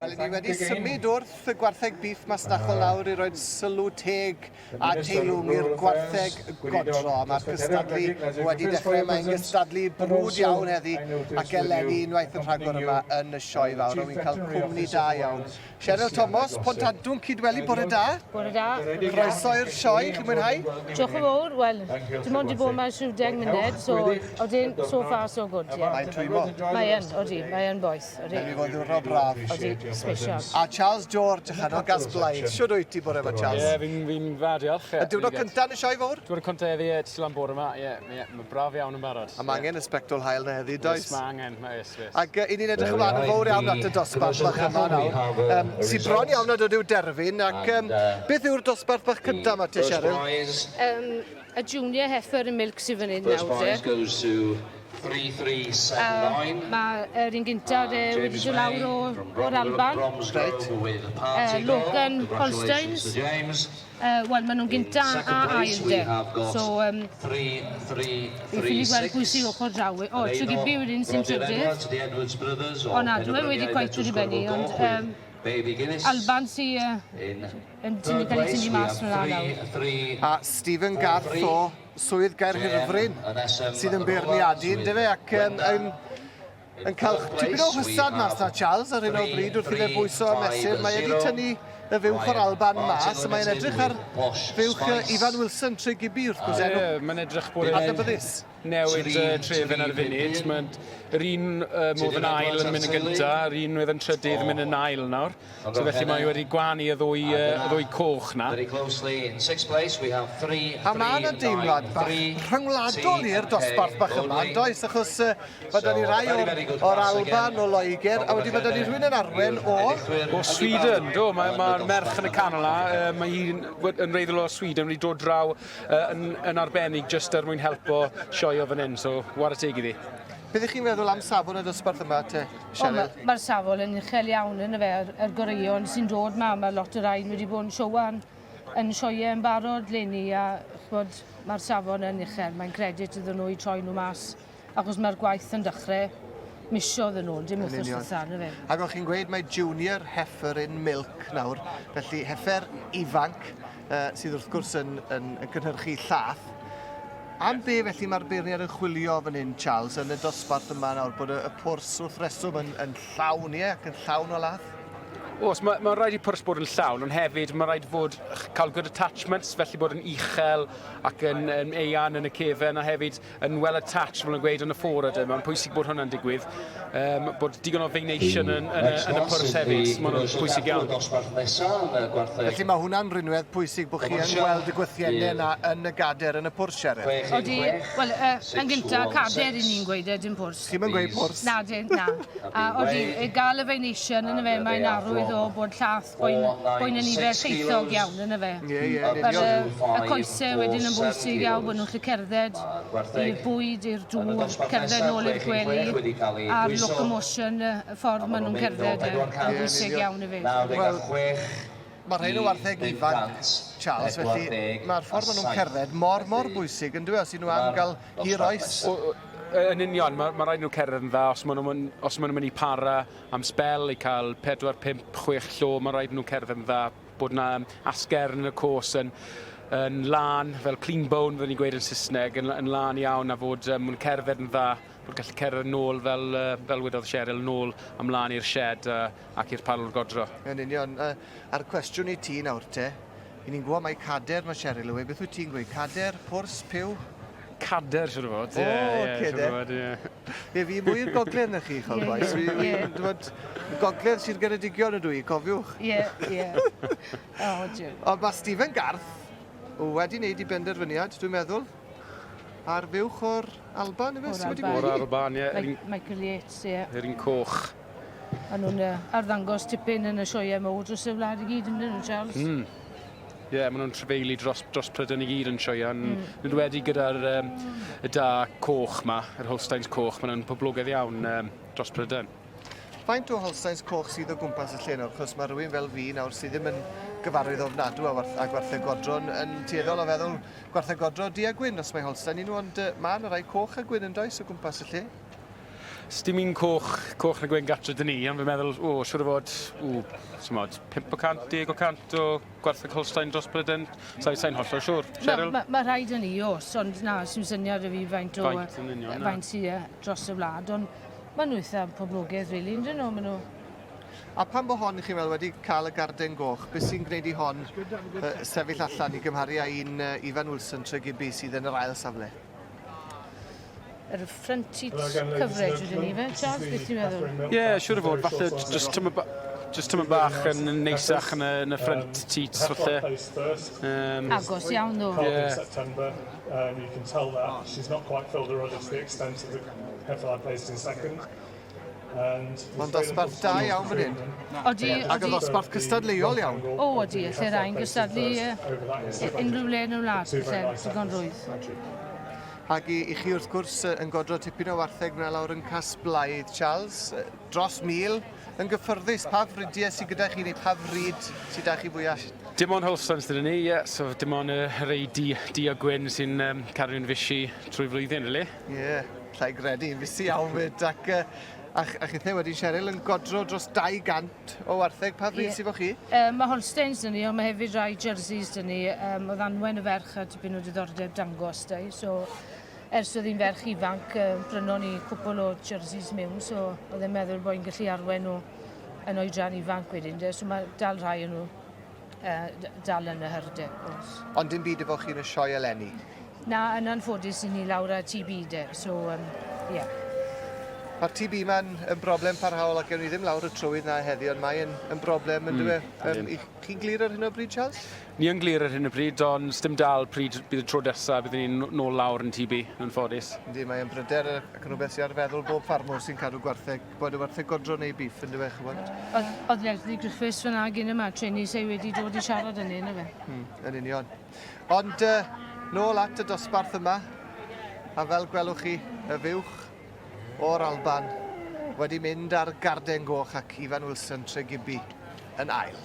Wel, ni wedi symud wrth y gwartheg bîff masnachol nawr i roi sylw teg a teilwng i'r gwartheg godro. Mae'r cystadlu wedi dechrau, mae'n gystadlu brwd iawn heddi ac eleni unwaith yn rhagor yma yn y sioe fawr. Rwy'n cael cwmni da iawn. Cheryl Thomas, Pontantwn, Cydweli, bore da. Bore da. Croeso i'r sioe, chi'n mwynhau? Diolch yn fawr. Wel, dim ond 'di bod yma ers rhyw 10 munud, so odyn, so far so good, ie. Mae'n twymo. Mae yn, odi, mae yn boeth, odi. Mae'n mynd i fod yn ddiwrnod braf. Odi, special. A Charles George, allan o Gasblaid. Shwd wyt ti bore yma, Charles? Ie, fi'n fi dda, diolch. Y diwrnod cyntaf yn y sioe fawr? Diwrnod cyntaf heddi, ie, jyst lan bore yma, ie, ie, mae'n braf iawn yn barod. A mae angen y sbectol haul 'na heddi, does? Oes, mae angen, oes, oes. Ac uh, i ni'n edrych ymlaen yn fawr iawn at y dosbarth bach yma nawr, um, sy'n bron iawn a dod i'w derfyn, ac um, beth yw'r dosbarth bach cyntaf yma te, Cheryl? Um, y junior heifer and milk sydd fan hyn nawr, te. 3379. Mae yr un gyntaf uh, wedi dod lawr o, o'r Alban. Reit. Logan Holsteins. Wel, maen nhw'n gynta a ail de. So, um, fi ffili gweld pwy sy'n ochr draw. O, Tregibi wedyn sy'n trydydd. O na, dwi wedi quite wedi bennu, ond um, Alban sy'n uh, yn tynnu cael ei tynnu mas yn nawr. A Stephen Garth o Swydd Gaerhirfryn sydd yn beirniadu, yndyfe, ac um, yn, yn cael tipyn o hwsad mas na Charles ar hyn o bryd wrth i fe bwyso a mesur. Mae wedi tynnu y fuwch o'r Alban mas, a mae'n edrych ar fuwch Ifan Wilson, Tregibi wrth gwrs, enw Ie, mae'n edrych bod e'n adnabyddus. newid y trefen ar y funud. Mae'n yr un um, oedd yn ail yn mynd yn gynta, yr un oedd yn trydydd yn mynd yn ail nawr. So felly mae wedi gwanu y ddwy, uh, y ddwy coch na. A mae yna deimlad bach rhyngwladol i'r dosbarth bach yma, yn does? Achos uh, mae da ni rai o'r, or Alban, o Loegr, a wedi mae da ni rhywun yn arwen o... O Sweden, do. Mae'r mae merch yn y canol na, uh, mae hi'n yn wreiddiol o Sweden, wedi dod draw uh, yn, yn arbennig jyst er mwyn helpo sioio fan hyn, so whare teg iddi. Beth ych chi'n feddwl am safon y dosbarth yma te, Cheryl? Mae'r ma safon yn uchel iawn yn y fe, yr, yr goreuon sy'n dod ma, mae lot o rhain wedi bod yn siowan yn sioeau yn barod leni a ch'bod, mae'r safon yn uchel, mae'n credit iddyn nhw i troi nhw mas achos mae'r gwaith yn dechrau misoedd yn ôl, dim wythnos ddiwetha, na fe. Ac o'ch chi'n gweud mae junior heifer in milk nawr, felly heffer ifanc uh, sydd wrth gwrs yn, yn, yn cynhyrchu llath. Am be felly mae'r beirniad yn chwilio fan hyn, Charles, yn y dosbarth yma nawr, bod y, y pwrs wrth reswm yn, yn llawn, ie, ac yn llawn o lath? Oes, mae, mae rhaid i pwrs bod yn llawn, ond hefyd mae rhaid fod cael good attachments, felly bod yn uchel ac yn, yn eang yn y cefen, a hefyd yn well attached, fel yn gweud, yn y forward. Mae'n pwysig bod hwnna'n digwydd. Um, bod digon o veination yn, yn, y, yn y pwrs hefyd, mae'n pwysig iawn. Felly mae hwnna'n rinwedd pwysig bod chi yn gweld y gwythiennau yna yn y gader yn y pwrs, Cheryl. Odi, wel, uh, yn gyntaf, cader i ni'n gweud e, dim pwrs. Chi'm yn gweud pwrs? Na, dim, na. A odi, i gael y veination yn y fe, mae'n arwydd o bod llath boen, boen y nifer lleithog iawn yn y fe. Ie, ie, yn union. Y coesau wedyn yn bwysig iawn, bod nhw'n gallu cerdded i'r bwyd, i'r dŵr, cerdded nôl i'r gwely, a'r locomotion, y ffordd maen nhw'n cerdded, yn bwysig iawn hefyd. Wel, mae rhain o wartheg ifanc, Charles, felly mae'r ffordd maen nhw'n cerdded mor, mor bwysig, yn dyw e, os y'n nhw am gael hir oes. Yn union, mae, mae rhaid nhw cerdded yn dda os maen nhw'n os maen nhw'n mynd i para am sbel i cael 4, 5, 6 llo, mae rhaid nhw cerdded yn dda, bod na asgern yn y cos yn, yn lân, fel clean bone, fyddwn ni'n gweud yn Saesneg, yn, yn lân iawn a fod um, nhw'n cerdded yn dda, bod gallu cerdded nôl fel, uh, fel wedodd Cheryl, nôl ymlaen i'r shed uh, ac i'r parlwr godro. Yn union. Uh, a'r cwestiwn i ti nawr te, i ni'n gwybod mai cader mae Cheryl yw e, beth wyt ti'n gweud? Cader, pwrs, piw? Cader, siwr o fod. O, Ie, ocê siwr de. o fod, ie. Ie, fi mwy i'r gogledd na chi, chol bois. Fi, fi, dwod, gogledd Sir Geredigion ydw i, cofiwch. Ie, ie. O, jiw. Ond mae Stephen Garth wedi wneud i benderfyniad, dwi'n meddwl, ar fuwch o'r Alban, ife? O'r Alban. O'r Alban, ie. Michael Yates, ie. Yr un coch. A nhw'n arddangos tipyn yn y sioeau mowr dros y wlad i gyd, yn dyn nhw, Charles? Mm. Ie, yeah, maen nhw'n trefeili dros, dros Prydain i gyd yn sioeau. Mm. Yn wedi gyda'r um, y da coch ma, yr Holsteins coch, maen nhw'n poblogaidd iawn um, dros Prydain. Faint o Holsteins coch sydd o gwmpas y lle nawr? Chos mae rhywun fel fi nawr sydd ddim yn gyfarwydd ofnadw â, warth, â gwartheg godro yn, yn tueddol o feddwl gwartheg godro du a gwyn os mae Holstein i nhw, ond uh, mae yna rai coch a gwyn yn does o gwmpas y lle? Sdim un coch, coch na gwyn gatre 'da ni, ond fi'n meddwl, o, siŵr o fod, o, t'mod, 5 o 100, 10 o 100 o gwartheg Holstein dros Bryden. Sa i'n hollol siŵr. Cheryl? Mae ma, ma rhai 'da ni, oes, ond na, sy'n syniad i fi faint o... Faint yn union, na. Faint sydd dros y wlad, ond maen nhw eitha poblogaidd, really, yndyn nhw? Maen nhw... A pam bo hon, chi'n meddwl, wedi cael y garden goch, beth sy'n gwneud i hon uh, sefyll allan i gymharu â un uh, Ifan Wilson Tregibi sydd yn yr ail safle? Yr front seat coverage ydyn ni fe, Charles, beth ti'n meddwl? Ie, yeah, siŵr o fod, falle just tyma, just tyma bach yn neisach yn y, yn y front seats, falle. Agos iawn, ddo. Yeah. September, you can tell that she's not quite filled her udder to the extent of the heifer I placed in second. Mae'n dosbarth da iawn fan hyn. Odi, Ac yn ddosbarth cystadleuol iawn. O, odi, lle rhain gystadlu unrhyw le yn y wlad, lle digon rwydd. Ac i, i chi wrth gwrs yn godro tipyn o wartheg fyna lawr yn Casblaidd, Charles, dros 1,000 yn gyffyrddus. Pa fridiau sydd gyda chi neu pa frid sydd da chi fwyaf? Dim ond Holsteins gyda ni, ie. Yeah, so dim ond y rei du, du a gwyn sy'n cario'n fishi trwy flwyddyn, really. Ie, yeah, llai gredu, fisi iawn fyd. Ac, a, a chithe wedyn, Cheryl, yn godro dros 200 o wartheg. Pa fryd yeah. sydd fo chi? Mae Holsteins dyn ni, ond mae hefyd rai jerseys dyn ni. Oedd Anwen y ferch a tipyn o diddordeb dangos dau. So, ers oedd hi'n ferch ifanc, brynon ni cwpl o jerseys mewn, so oedd e'n meddwl bod hi'n gallu arwain nhw yn oedran ifanc wedyn. De. So mae dal rhai o'n nhw dal yn y hyrde. Oes. Ond dim byd efo chi yn y sioe eleni? Na, yn anffodus i ni lawr â TB de, so um, yeah. Mae'r TB ma'n yn broblem parhaol ac ewn ni ddim lawr y trywydd na heddi, ond mae'n yn broblem yn mm, dywe. Chi'n glir ar hyn o bryd, Charles? Ni yn glir ar hyn o bryd, ond sdim dal pryd bydd y tro nesaf byddwn ni'n nôl lawr yn TB, yn ffodus. Yndi, mae'n bryder ac yn rhywbeth sydd ar feddwl bob ffarmwr sy'n cadw gwartheg, bod y wartheg godro neu biff yn dywe, chybod? Oedd Leslie Griffiths fyna gyn yma, treni sydd wedi dod i siarad yn un, fe. Yn union. Ond nôl at y dosbarth yma, a fel gwelwch chi, y fuwch o'r Alban wedi mynd ar garden goch ac Ifan Wilson Tregibi yn ail.